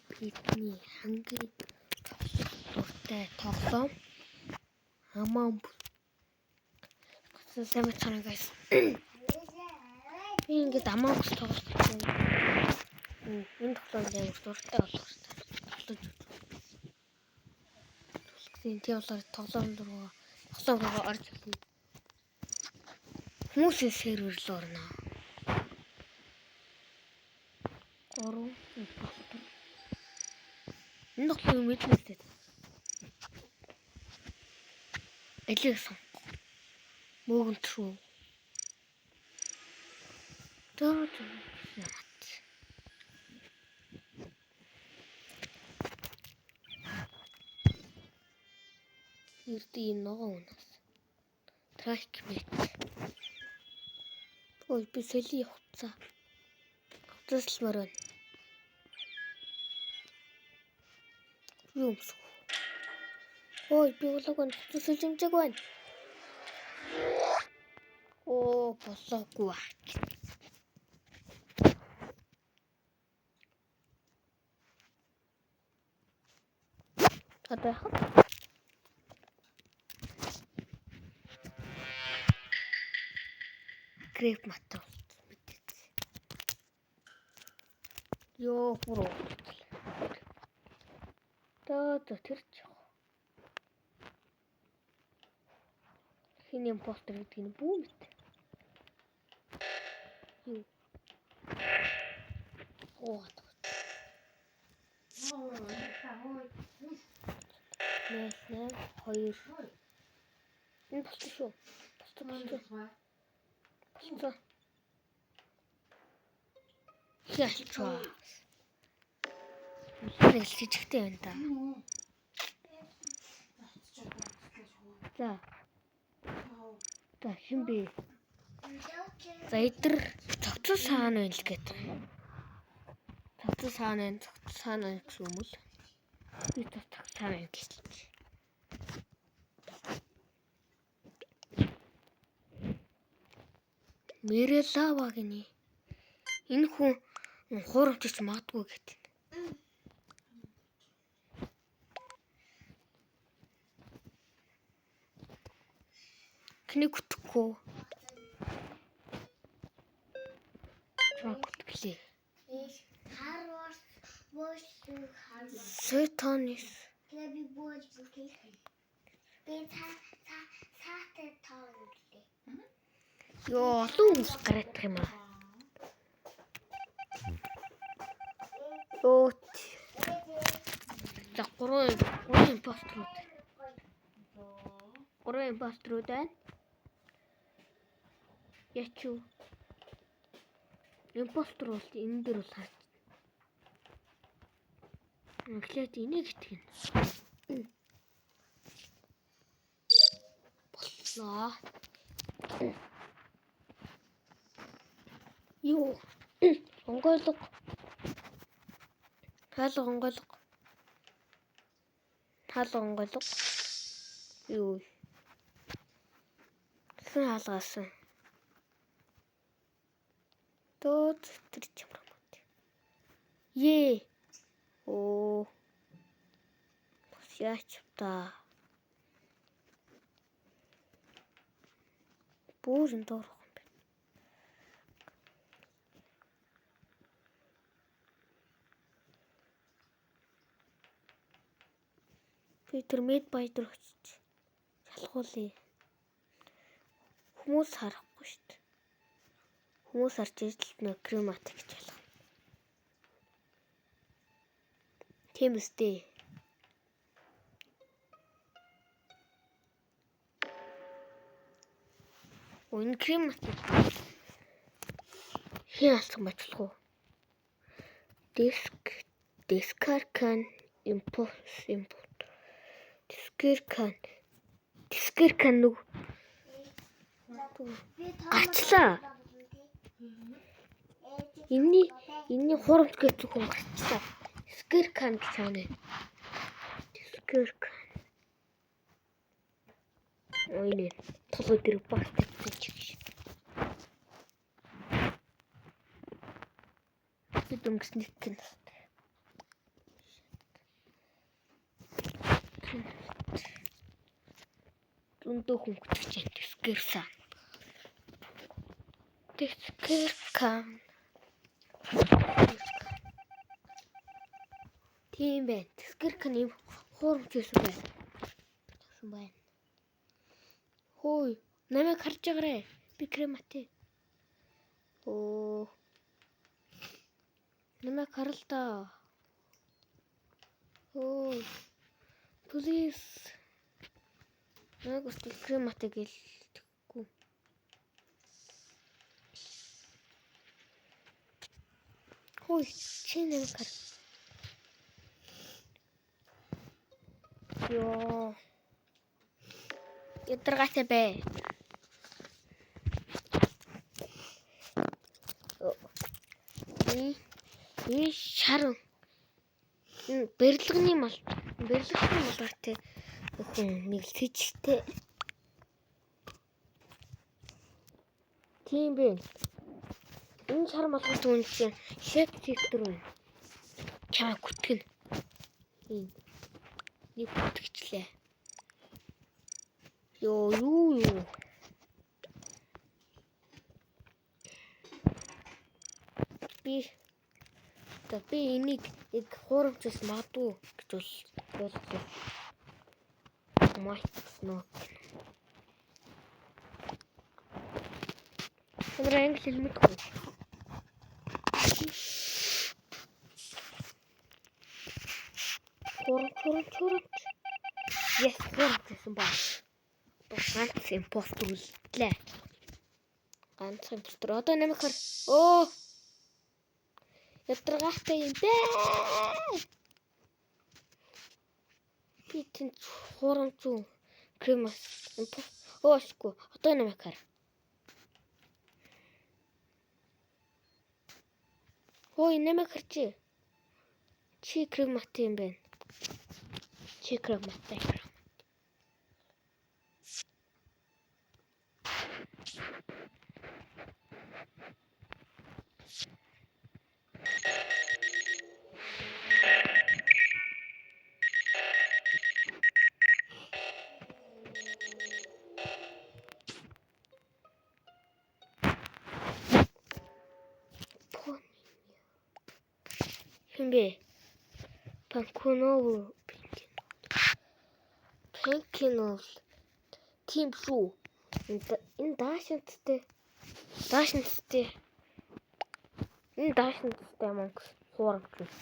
Бидний хамгийн тоглох дуртай тоглоом Among Us. Сайн байцгаана guys. Би ингээд Among Us тоглох гэж байна. Энэ тоглоомд амар дуртай болох хэрэгтэй. Тоглож үзсэн. Тийм болохоор тоглоом руу орж ирнэ. Хүмүүсийн сервер рүү орно. 3 imposter. Энэ тоглоом мэднэстэй. Элэг сон. Мөөгөнт шүү. Төө яат. Эрдээ энэ ногоон унаас. Трак мэт. Ой би соли явцаа. Хувцаслмаар байна. Юу өмсөх? Ой би болоог байна. Хувцас хэмжээг байна. Оо болоогүй аа. Одоо яах вэ? Грэп мата мэдээц. Йоо бүр. Та тэр ч яах. Хин импостер гэдгийг нь бүү мэт. Юу? Уугаад. 0 8 2. Энэ болчих шүү. Болчих. Болчих. Ялчваа. Нэг л жижигтэй байна да. За. За хэн бэ? За эдэр цогцсон саан байна л гэдэг. Цогцсон саан байна, цогцсон саан байна гэсэн юм уу? Би цогцсон саан байна гэж. Мэрэлава гинэ. Энэ хүн хуурамчиж магадгүй гэдэг. Кний гүтгэхгүй. Чамайг гүтгэлээ. Сэтонис. Тэгээ би бууж бүхий. Би та та саатай тоон гэлээ. Йоо, олон хүмүүс гараадах юм аа. Йоо. За 3 импостерууд. 3 импостерууд байна. Ячуу. Импостер бол энэ дээр бол харж. Эхлээд энийг итгэн. Боллоо. Юу? Онгойлго. Хаалга онгойлго. Хаалга онгойлго. Юу? Хэн хаалгаасан? Тоо тэр чамраа мод. Ее. Оо. Бас яач та. Бүр энэ доор юм байна. Би тэр мед бай дээр очиж шалгуулъя. Хүмүүс харахгүй шүү дээ. Хүмүүс харж ижил нөө кремат гэж ялгана. Тийм үстэй. Энэ кремат хин алсан бачлах уу? Диск дискаркан импульс импульс дискеркан дискеркан нүг гарчлаа. Энийний хурамч гэж зөвхөн гарчлаа. Дискеркан гэж байна. Дискеркан. Ой нэ. Толгой дээр бас тавьсан ч гэж. Би дөнгөс нэг гин. Зөндөө хүн гүтгэж байна. Тэсгэрсэн. Тэсгэркан. Тийм байна. Тэсгэркан юм хуурамч байсан байна. Тэгсэн байна. Хөөе, намайг харж байгаарэ. Би кремати. Оо. Намайг харал та. Оо. Please. Намайг үстэл кремати гэлтэхгүй. Хөөе, чи намайг хар. Йоо. Ядаргаатай бай. Энэ шар энэ барилгын мал барилгын малгайтай хүн нэг л сэжигтэй. Тийм бэ. Энэ шар малгайтай хүн чинь шэп сектор байна. Чамаа гүтгэн. Энэ нэг гүтгэжлээ. Йоо юу юу. Би за би энийг яг хуурамчаас магадгүй гэж боллоо. Might not. Тэр англи хэл мэдгүй. Хуурамч хуурамч хуурамч. Yes, хуурамч гэсэн ба. Ганц impostor үлдлээ. Ганц impostor. Одоо намайг хар. Өө. Ядаргаатай юм бэ. Би тэнд хуурамч уу? Кремас. Өөшгүй. Одоо намайг хар. Хөөе, намайг харчи. Чи кремат юм байна. Чи крематай. Хэн бэ? Панконов Пенкинов тийм шүү. Энэ даашинттай даашинттай энэ даашинттай монг хуурамч.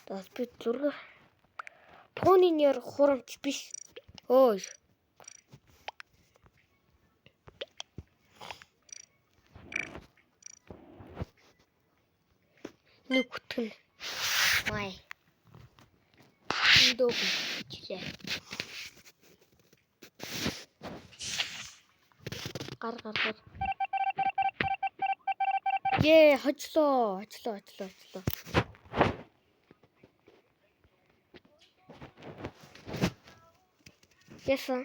Тас би зураг Пүнинер хуурамч биш. Ой. Нэг хүтгэн. Май. Эндөө хүчлээ. Гар гар гар. Ее, хожлоо, хожлоо, хожлоо, хожлоо. Яасан?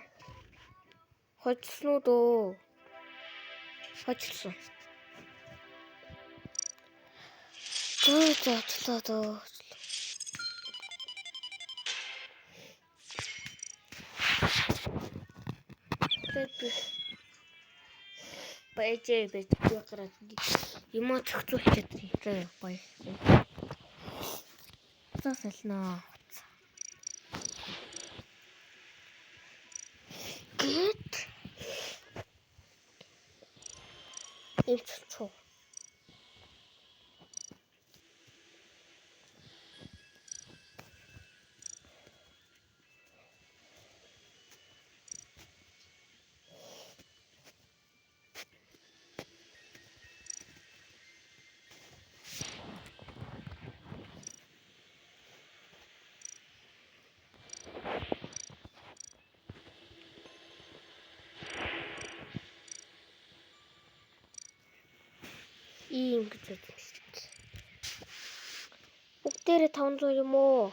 Хожсон уу дөө? Хожлсон. Зөө зөөчлөө дөө. Бэжээ бэж би гараад юм уу зохицуулчихад зөө гоё. За салнаа. Гэт эмчилчүү. Ийм гэж бодсон шүү дээ. Бүгдээрээ 500 юм уу?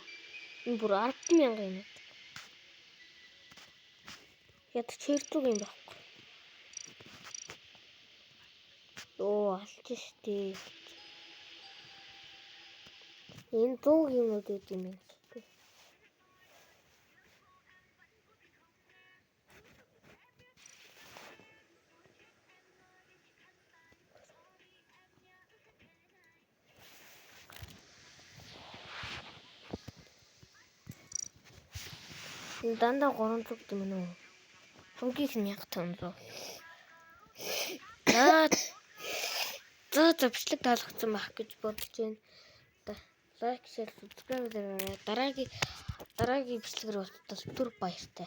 Энэ бүр 10,000 юм. Ядч 200 юм байхгүй. Йоо, алж штэ. Энэ 100 юмнууд үүд юм байна. Энэ дандаа 300 гэдэг юм уу? Хамгийн их нь 1500. За за за, бичлэг таалагдсан байх гэж бодож байна. Like, share, subscribe дараарай. Дараагийн бичлэгээр уулзтал түр баяртай.